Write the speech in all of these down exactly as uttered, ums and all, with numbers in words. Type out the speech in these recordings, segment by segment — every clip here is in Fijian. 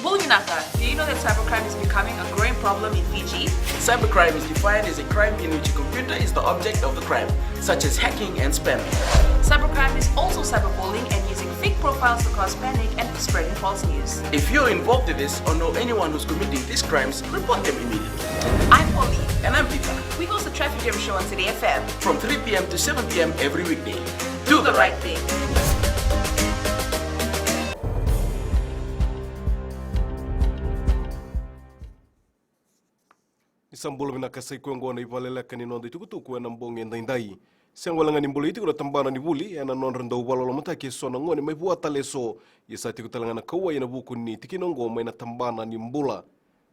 Bula vinaka, do you know that cybercrime is becoming a growing problem in Fiji? Cybercrime is defined as a crime in which a computer is the object of the crime, such as hacking and spamming. Cybercrime is also cyberbullying and using fake profiles to cause panic and spreading false news. If you're involved in this or know anyone who's committing these crimes, report them immediately. I'm Polly. And I'm Peter. We host the Traffic Jam Show on City F M. From three p.m. to seven p.m. every weekday. Do the right thing. Ni sa bula vinaka, sa i koya oqo na ivaleleka ni noda itukutuku ena bogi edaidai. Sega wale ga ni bolei tiko na tabana ni vuli ena nodra dau vakalolomataki eso na gone mai vua tale eso, ia sa tiko tale ga na kauwai ena vuku ni tikina oqo mai na tabana ni bula.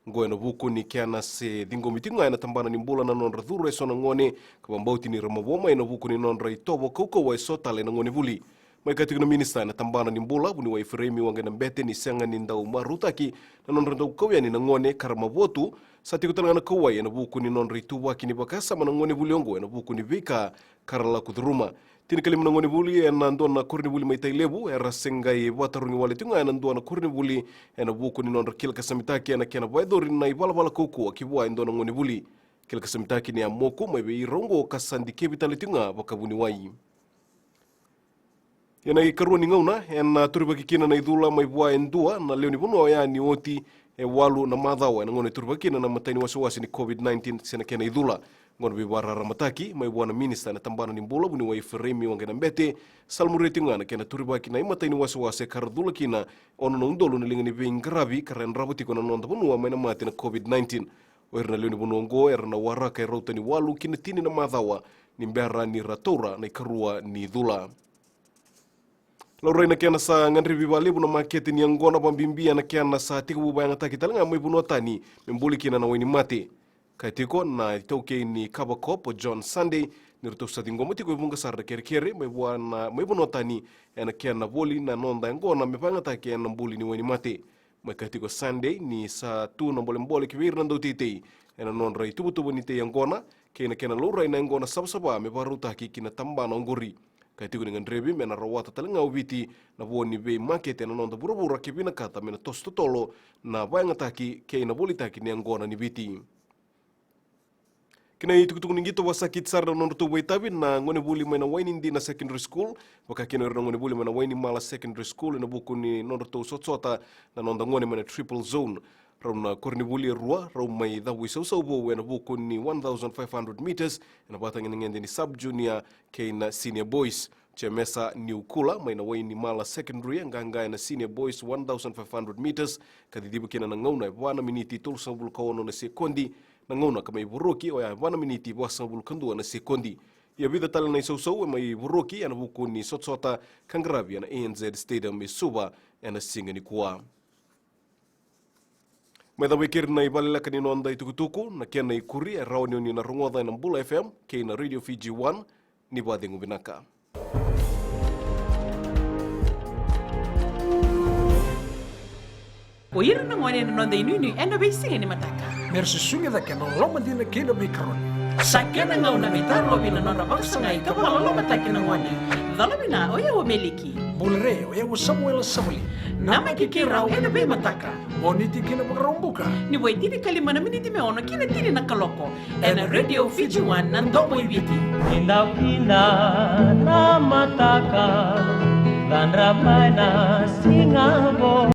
Oqo ena vuku ni kena se ciqomi tiko ga ena tabana ni bula na nodra curu eso na gone, ka vakabauti ni ra mavoa mai ena vuku ni nodra itovo kaukauwa eso tale na gonevuli. Mai kaya tiko na minisita ena tabana ni bula, vuniwai Ifereimi Waqainabete, ni sega ni dau marautaki na nodra dau kau yani na gone ka ra mavoa tu. Sa tiko tale ga na kauwai ena vuku ni nodra ituvaki ni vakasama na gonevuli oqo ena vuku ni veika ka ra lako curuma. Tinikalima na gonevuli ena dua na koronivuli mai Tailevu era se qai vakatarogi wale tiko ga ena dua na koronivuli ena vuku ni nodra kilakasamitaki ena kena vakayacori na ivalavala kaukauwa ki vua e dua na gonevuli. Kilakasamitaki ni a moku mai vei ira oqo ka sa dikevi tale tiko ga vakavuniwai. Ena ikarua ni gauna ena turivaki kina na icula mai vua e dua na lewe ni vanua oya ni oti e walu na macawa ena gauna e turivaki kina na imatai ni wasewase ni COVID nineteen se na kena icula. Oqo na veivakararamataki mai vua na minisita ena tabana ni bula, vuniwai Ifereimi Waqainabete, sa lai muria tiko ga na kena turivaki na imatai ni wasewase ka ra cula kina ono na udolu na liga ni veiqaravi ka ra yadrava tiko na noda vanua mai na mate na COVID nineteen. O ira na lewe ni vanua oqo era na waraka e rauta ni walu ki na tini na macawa ni bera ni ra taura na ikarua ni cula. Laurai na kena sa gadrevi vakalevu na makete ni yaqona, vakabibi ena kena sa tekivu vakayagataki tale ga mai vanua tani me buli kina na wainimate. Kaya tiko na itaukei ni Kava Corp, o John Sunday, ni ratou sa ciqoma tiko e vuqa sara na kerekere mai vua na, mai vanua tani ena kena voli na noda yaqona me vakayagataki ena buli ni wainimate. Mai kaya tiko o Sunday ni sa tu na bolebole ki vei ira na dauteitei ena nodra ituvatuva ni tei yaqona kei na kena laurai na yaqona savasava me vakarautaki ki na tabana oqori. Kaya tiko ni gadrevi me na rawata tale ga o Viti na vo ni veimakete ena noda vuravura ke vinakata me na toso totolo na vakayagataki kei na volitaki ni yaqona ni Viti. Kei na itukutuku ni qito, vakasakiti sara na nodratou vakaitavi na gonevuli mai na Wainidina Secondary School, vaka kina o ira na gonevuli mai na Wainimala Secondary School, ena vuku ni nodratou sotasota na noda gone mai na triple zone. Rau na koronivuli e rua rau mai cavu i sausau vou ena vuku ni one thousand five hundred meters ena vatagedegede ni sub junior kei na senior boys. Jemesa Niukula mai na Wainimala Secondary e qaqa ena senior boys one thousand five hundred meters, ka ciciva kina na gauna e va na miniti tolusagavulu ka ono na sekodi, na gauna ka mai voroki oya e va na miniti vasagavulu ka dua na sekodi. Ia vica tale na isausau e mai voroki ena vuku ni sotasota ka qaravi ena A N Z Stadium e Suva ena siga nikua. Mai cava e keri na ivaleleka ni noda itukutuku, na kena ikuri e rawa ni oni na rogoca ena Bula F M kei na Radio Fiji One. Ni vakacegu vinaka. O ira na gone na noda inuinui ena veisiga ni mataka. Me ra susugi cake ena loloma dina kei na veikaroni. Sa kena gauna me tarovi na nodra vakasagai ka vakalolomataki na gone. Cola vina, o yau o Meliki. Bula re, o yau o Samuela Savali. Namaki keirau ena veimataka. Moniti ki na Vakaraubuka. Ni vo e tinikalima na miniti me ono ki na tini na kaloko. Ena Radio Fiji One, na domo i Viti. Kidakida na mataka, cadra mai na siga vou.